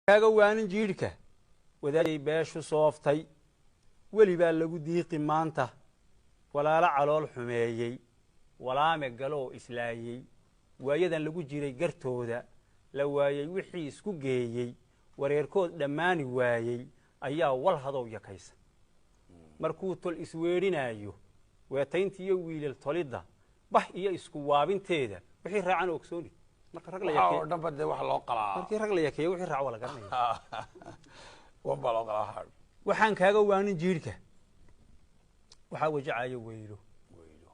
Kaaga waanin jiidhka wadaaday beeshu sooftay, weli baa lagu diiqi maanta. Walaalo calool xumeeyey, walaame galoo islaayey, waayadan lagu jiray gartooda la waayey, wixii isku geeyey wareerkood dhammaani waayey ayaa wal hadow yakaysa. Markuu tol isweedhinaayo, weetayntiiyo wiilal tolidda bah iyo isku waabinteeda wixii raacan ogsooni. Marka rag la waxaa oo yakeeyo dhan ba dee waxa loo qalaa, markii rag la yakeeyo wixii raac waa la garanaya, wan baa loo qalaa waxaa. Waxaan kaaga waanin jiidhka waxaa wajacayo weylo weylo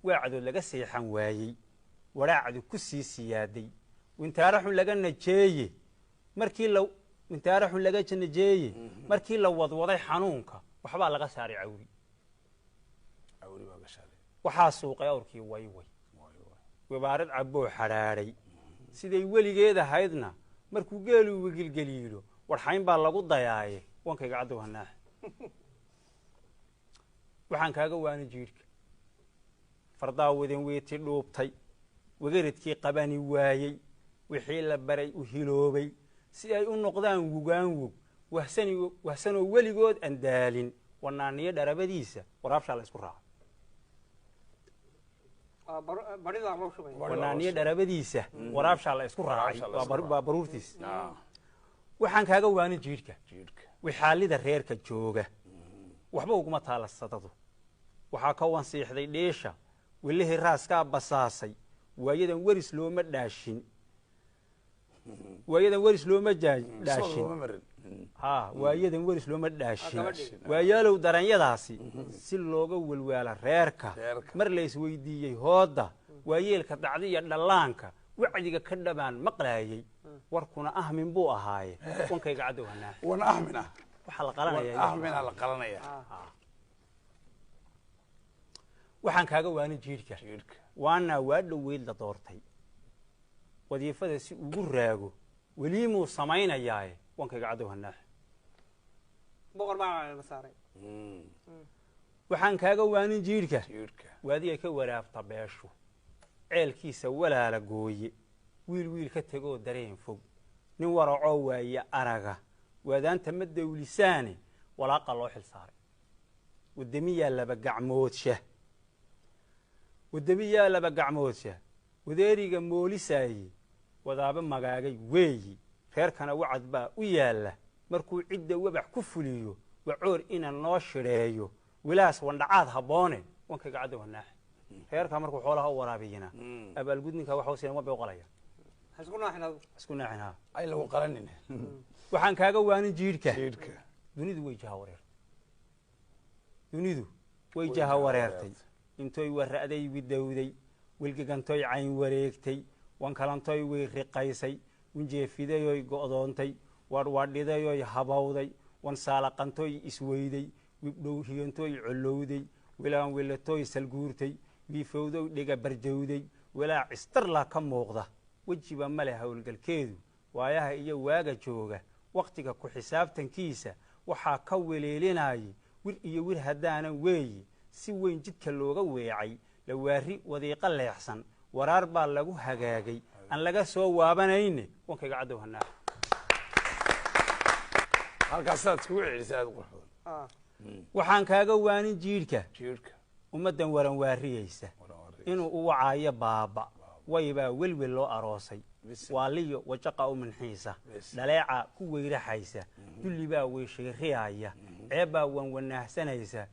waacdood laga seexan waayey, waraacdu ku sii siyaaday, wintaaraxun laga najeeye markii la wintaaraxun laga najeeye, markii la wadwaday xanuunka waxbaa laga saaray cawri. Cawri baa gashaaday. Waxaa suuqay awrkii wayway waay waay, wibaarad cabboo xadhaadhay siday weligeed ahaydna. Markuu geelu wigilgeliilo warxayn baa lagu dayaaye, wankayga caddow hanaax. Waxaan kaaga waanin jiidhka fardaa wadan weeti dhuubtay, wagaradkii qabani waayey, wixii la baray u hiloobay si ay u noqdaan wugaan wog wahsani wahsanoo weligood andaalin wanaaniyo dharabadiisa waraabshaa la isku raaca. Baridaa loo shubaya. Bari baa loo wanaaniyo shubay. Dharabadiisa waraabshaa la isku raacay. Waraabshaa la waa isku raacay. Waa baruurtiis. Ah, waxaan kaaga waanin jiidhka jiidhka wixaalida reerka jooga waxba uguma taala sadadu. Waxaa ka wansiixday dheesha welihii raaskaa basaasay, waayadan weris looma dhaashin, waayadan weris looma sool dhaashin looma marin. Ha, waayadan weris looma dhaashin. Gabadhii. Waayaalow daranyadaasi si looga welwaala reerka Reerka. Mar la isweydiiyey hooda waayeelka dacdiya dhallaanka wacdiga ka dhabaan maqlaayey, warkuna ahmin buu ahaaye, wankayga caddow hanaa. Wan ahmin ah waxaa la wan qalanaya ahmina la qalanaya. Waxaan kaaga waanin jiidhka jiidhka waanaa waa dhoweyd la doortay wadiifada si ugu raago weliimuu samaynayaaye, wankayga caddow hanaax. Boqor baa la saaray. Waxaan kaaga waanin jiidhka jiidhka waadiga ka waraabta beeshu ceelkiisa walaala gooye, wiil wiil ka tegoo dareen fog, nin waracoo waaye araga waadaanta ma dawlisaane, walaaqa loo xil saaray. Wadamiyaa laba gacmoodsha, wadamiyaa laba gacmoodsha, wadeeriga moolisaaye wadaaba magaagay weeyi. Reerkana wacad baa u yaalla markuu cidda wabax ku fuliyo wacoor ina noo shidheeyo wilaas wandhacaad habboone, wankayga caddow hanaax. Reerka markuu xoolaha u waraabiyina abaalgud ninka waxa u siina wan bay u qalaya. Ha isku naaxin adigu. Isku naaxin haa. Ay lagu qalanin. Waxaan kaaga waanin jiidhka jiidhka dunidu way jaha wareertay, dunidu way jaha wareertay, intoy wara'day widowday, wilgegantoy cayn wareegtay, wankalantoy way riqaysay, winjeefidayoy go'doontay, wadhwadhidayoy habowday, wansaalaqantoy isweyday, wibdhowhiyantoy collowday, wilaan wilatoy salguurtay, wiifowdow dhiga barjowday, walaa cistarlaa ka muuqda wejiba male howlgalkeedu. Waayaha iyo waaga jooga wakhtiga ku xisaabtankiisa waxaa ka weleelinayay wir iyo wir haddaanan weeyi si weyn jidka looga weecay lawaari wadiiqo leexsan, waraar baa lagu hagaagay aan laga soo waabanayne, wankayga caddow hanaax. Halkaas saad iskugu celisay aad u qurux badan. Ah. Waxaan kaaga waanin jiidhka jiidhka ummaddan waran waariyeysa waran waran inuu u wacaayo baaba waybaa welwel loo aroosay. Bis. Waaliyo wajaqa u minxiisa Bis. dhaleeca ku weyraxaysa, dullibaa weysheeriyaaya, ceebbaa wanwanaahsanaysa,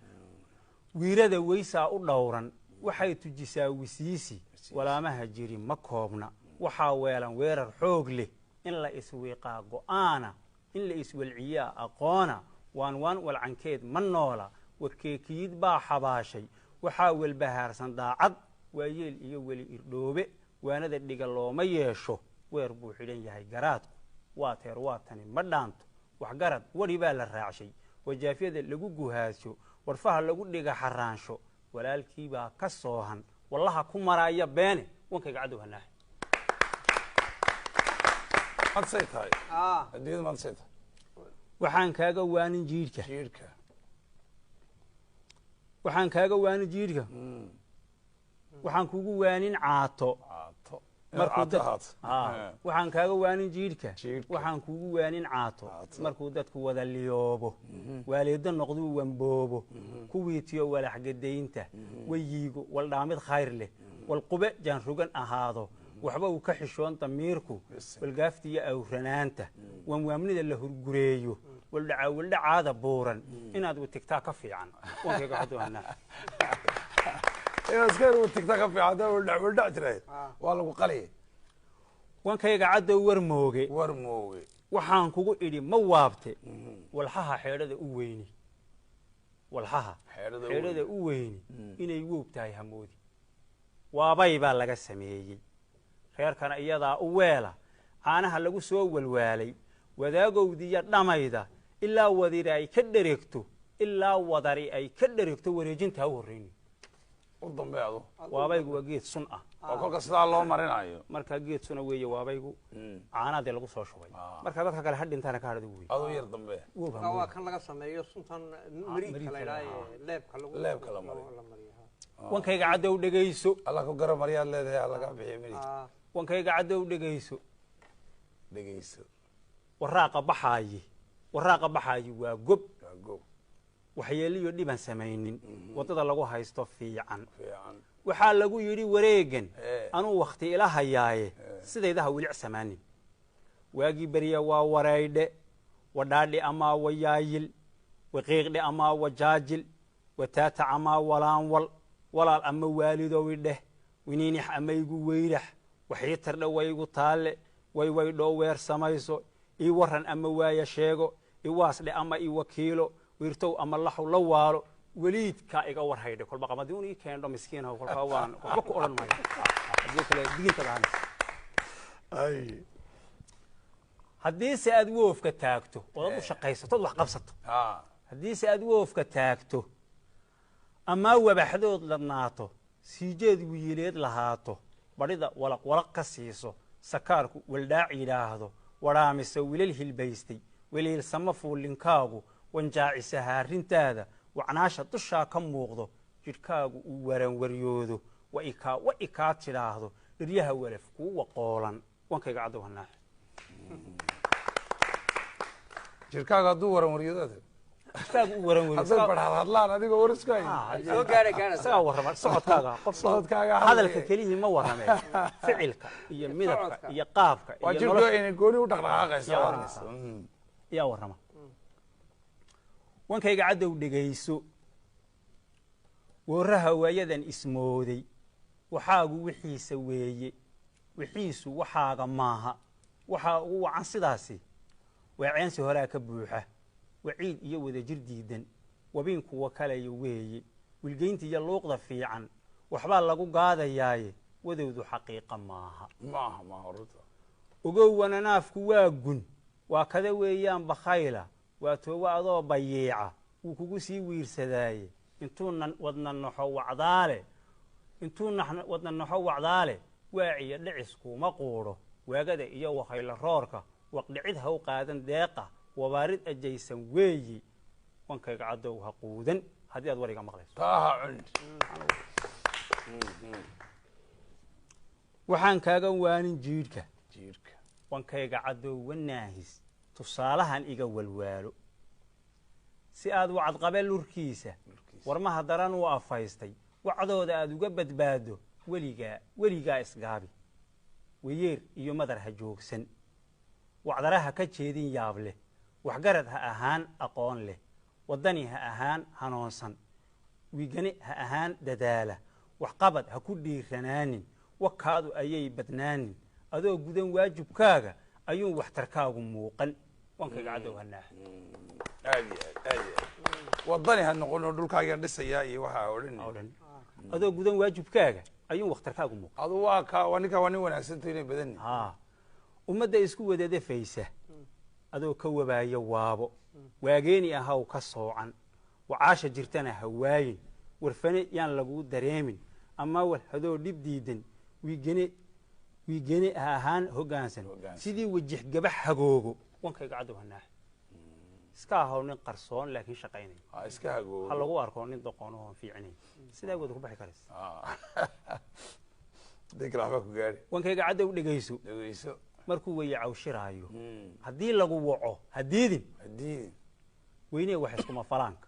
wiirada weysaa u dhowran, waxay tujisaa wisiisi walaamaha jiri ma koobna. Waxaa weelan weerar xoog leh in la iswiiqaa go'aana, in la iswelciyaa aqoona, waan waan walcankeed ma noola, wakeekiyid baa xabaashay, waxaa welbahaarsan daacad waayeel iyo weli irdhoobe, waanada dhiga looma yeesho, weer buu xidhan yahay garaadku, waa teer waa tani ma dhaanto waxgarad, wari baa la raacshay, wajaafyada lagu guhaaso, warfaha lagu dhiga xaraansho, walaalkiibaa ka soohan wallaha ku maraaya beene, wankayga caddow hanaax. Maanta say tahay Ah. adduunyada maanta say tahay. Waxaan kaaga waanin jiidhka jiidhka waxaan kaaga waanin jiidhka waxaan kugu waanin caato caato Markuu Caato ahaato. Waxaan kaaga waanin jiidhka. Jiidhka. Waxaan kugu waanin caato. Caato. Markuu dadku wada liyoobo, waaleedo noqduu wamboobo, kuwiitiyo walaxgadaynta weyiigo, waldhaamid khayr leh, walqube jaanrugan ahaado, waxba uu ka xishoon damiirku, walgaaftiyo awranaanta, waanwaamnida la hurgureeyo, waldhaca waldhacaada buuran inaad witigtaa ka fiican. Wankayga hadoonaa. Inaad iska yar tigta ka fiican haddana waldhac waldhac tiraahid waa lagu qalaya. Wankayga caddow, war mooge. War mooge. Waxaan kugu idhi ma waabte walxaha xeedhada u weyni, walxaha xeedhada u xeedhada u weyni inay woob tahay hamoodi. Waabay baa laga sameeyey reerkana, iyadaa u weela caanaha lagu soo walwaalay, wadaagowdiiyo dhamayda, ilaa wadiri ay ka dheregto, ilaa wadari ay ka dheregto wareejinta ha u horreyni. U dambe adu. Waabaygu waa geed sun ah. Oo kolka sidaa loo marinayo. Markaa geed suna weeye waabaygu, caanaadee lagu soo shubay. Marka dadka kale ha dhintaana ka hadhada wey. Adu yar dambe. Woob waa hamoodi. Kan laga sameeyo suntan mariidka mariidka la la idhaha ee leebka lagu Leebka la mariyo. La mariyo, ha. Wankayga caddow, dhegayso. Alla ku garab maryaad leedahay, alla kaa bixiyo midig. Wankayga caddow, dhegayso. Dhegeyso. Waraaqa baxaayi, waraaqa baxaayi waa gob. Waa goob. Waxyeeliyo dhiban samaynin, waddada lagu haysto fiican. Fiican. Waxaa lagu yidhi wareegan anuu wakhti ila hayaaye, sidaydaha wilic samaanin. Waagii berya waa wareydhe, wadhaadhi amaa wayaayil, waqiiqdhe amaa wajaajil, wataatac amaa walaanwal, walaal ama waalidowi dheh, winiinix ama igu weyrax, waxii tardhe waygu taalle, waywaydhoo weer samayso, ii waran ama waaya sheego, iwaasdhe ama i wakiilo, wiirtow ama laxw la waalo, weliidkaa iga warhaydhe. Kolba qamadii un ii keendho miskiinah, kolkaa waan waxba ku odhan maayo, haddii kale diginta dahanaysa. Ay. Haddiise aad woofka taagto ood u shaqaysato ood wax qabsato, haddiise aad woofka taagto amaa wabaxdood ladnaato, siijeed wiileed lahaato, badhida walaq walaq ka siiso, sakaarku waldhaac yidhaahdo, wadhaamisa wilal hilbaystay, weliilsamo fuullinkaagu, wanjaacisa haarintaada, wacnaasha dushaa ka muuqdo, jidhkaagu uu waranwaryoodo, wa ikaa wa ikaa tidhaahdo, dhiryaha walaf kuu waqoolan, wankayga caddow hanaax. Jirkaaga hadduu waran waryoodo Jidhkaagu uu waranwaryo. Hadday barhad hadlaan adigoo war isku hay. Soo gaara gaara. Isagaa warrama socodkaaga qof. Socodkaaga hadlaya. Hadalka kelihii ma warramee, ficilka iyo midabka Socodka. iyo qaabka waa iyo jirkoo nolosha inay gooni u dhaqdhaqaaqaysa. Yaa waad warrameysa. arkaysa. Yaa warrama. Wankayga caddow, dhegayso. Wooraha waayadan ismooday, waxaagu wixiisa weeye, wixiisu waxaaga maaha. Waxaa ugu wacan sidaasi waa ceensi horaa ka buuxa, waciid iyo wadajir diidan, wabiin kuwa kalaya weeye, wilgeynta iyo luuqda fiican waxbaa lagu gaadayaaye, wadowdu xaqiiqa maaha. Maaha, maaha runta. Ogow, wananaafku waa gun, waa kada weeyaan bakhayla, waa toogo adoo bayiica wuu kugu sii wiirsadaaye. Intuu wadna naxo wacdaale, intuu wadna naxo wacdaale, waaciyo dhicis kuuma quudho, waagada iyo wakhayla roorka waqdhicid ha u qaadan deeqa, wabaarid ajaysan weeyi. Wankayga caddow, ha quudan haddii aad wariga maqlayso. Taaha cun. Waxaan kaaga waanin jiidhka. Jiirka. Wankayga caddow, wanaahis tusaalahan iga walwaalo, si aad wacadqabe lurkiisa warmaha daran uu afaystay wacdooda aad uga badbaado. Weligaa weligaa isgaabi, wayeer iyo madar ha joogsan, wacdara ha ka jeedin yaab leh, waxgarad ha ahaan aqoon leh, waddani ha ahaan hanoonsan, wigane ha ahaan dadaala, waxqabad ha ku dhiiranaanin, wakaadu ayay badnaanin. Adoo gudan waajibkaaga ayuun waxtarkaagu muuqan. Wankayga caddow, hanaax. Aad iyo aad, aad iyo aad. Wadani ha noqon oo dhulkaaga dhisaya iyo waxaa odhan. Oo dhan adoo gudan waajibkaaga ayuun waxtarkaagu muuqan. Adu waa ka waa ninka, waa nin wanaagsanto inay badan. Haa, ummadda isku wadadafaysa adoo ka wabaaya waabo, waageeni ahaw ka soocan, wacaasha jirtana ha waayin, warfane yaan laguu dareemin, ama war hadoo dhib diidan, wiigane wiigane ha ahaan hoggaansan. Hoggaansan. Sidii wajix gabax hagoogo. Wankayga caddow, hanaax. Iska ahaw nin qarsoon laakiin shaqaynaya. Ha iska hagoogo. Ha lagu arko nin doqon oon fiicinayn, sidaa wada ku baxi karaysa. Haddii kale waxbaa ku gaari. Wankayga caddow, dhegayso. Dhegeyso. Markuu weye cawshiraayo, haddii lagu waco, hadiidin. Haddii Weynee wax iskuma falaanka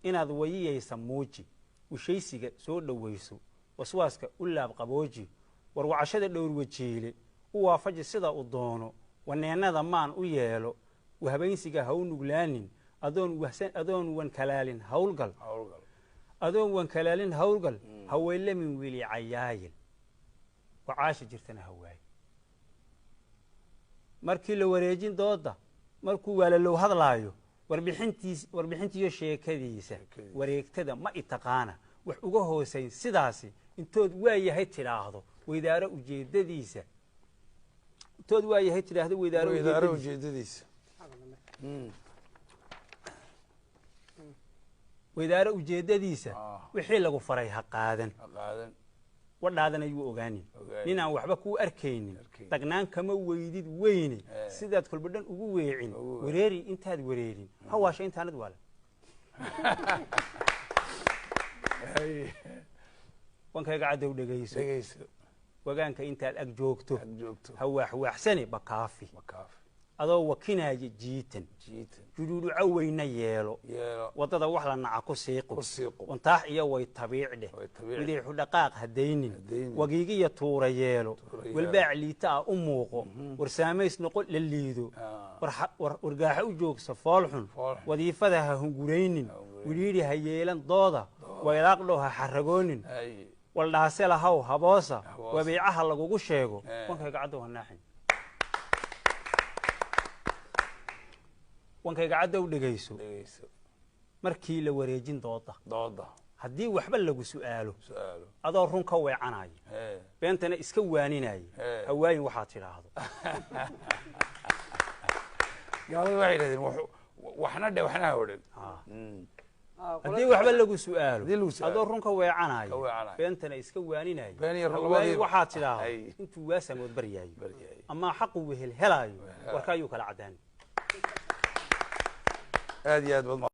inaad wayiyaysa muuji, ushaysiga soo dhowayso, waswaaska u laab qabooji, warwacashada dhowr wajiile u waafaji sida uu doono, waneennada maan u yeelo, wahabaynsiga ha u nuglaanin, adoon wahsan, adoon wankalaalin howlgal, howlgal, adoon wankalaalin howlgal, haweylamin wili cayaayil, wacaasha jirtana hawaaye. Markii la wareejin dooda, markuu waalalow hadlaayo, warbixintiis, warbixintiiyo sheekadiisa, Sheekadiisa. Wareegtada ma itaqaana wax uga hoosayn sidaasi, intood waayahay tidhaahdo weydaaro ujeedadiisa, intood waayahay tidhaahdo weydaaro weydaaro ujeedadiisa, ujeedadiisa. Weydaaro ujeedadiisa. Wixii lagu faray ha qaadan. Ha qaadan. Wadhaadan ayuu ogaanin. Ogaanin. Ninaan waxba kuu arkaynin. Arkaynin. Tagnaan kama weydid weyne. Sidaad kolba dhan ugu weecin, Ugu weecin. Wareeri intaad wareerin, ha waasha intaanad waalan. Hay. Wankayga caddow, dhegayso. Dhegeyso. Wagaanka intaad ag joogto, Aad joogto, ha waaxwaaxsane bakaafi. Makaafi. Adoo wakinaya jiitan, Jiitan, judhuudhuco weyna yeelo, yeelo, waddada wax la naca ku siiqu, ku siiqo, wantaax iyo way tabiic dheh, Way tabiic. Widiixu dhaqaaq hadaynin, Hadaynin. Wagiigiyo tuura yeelo, Tuura yeelo. Walbaac liita ah u muuqo, warsaamays noqo la liido, wargaaxo u joogsa foolxun, Foolxun. Wadiifada ha hunguraynin, Ha hunguraynin. Widhiidhi ha yeelan dooda, waylaaqdhow ha xaragoonin, Hay. Waldhaase lahaw haboosa, Haboosa. Wabiicaha lagugu sheego. Wankayga caddow ha naaxin. Wankayga caddow, dhegayso. Dhegeyso. Markii la wareejin dooda, dooda, haddii waxba lagu su'aalo, su-aalo, adoo run ka weecanaya, beentana iska waaninaya, hawaayin waxaad tidhaahdo. Gaalada waxay yidhahdeen waxna dhe, waxna ha odhan. Haddii Haddii waxba lagu su'aalo, Haddii lagu su'aalo, adoo run ka weecanaya, ka weecanaya, beentana iska waaninaya, Been iyo run hawaayin labadiiba. waxaad tidhaahdo. Ay. Intuu waasamood baryaayo, Baryaayo. ama xaqu wehel helaayo, Wehelhelaayo. warka ayuu kala caddaani. Aad iyo aad baad.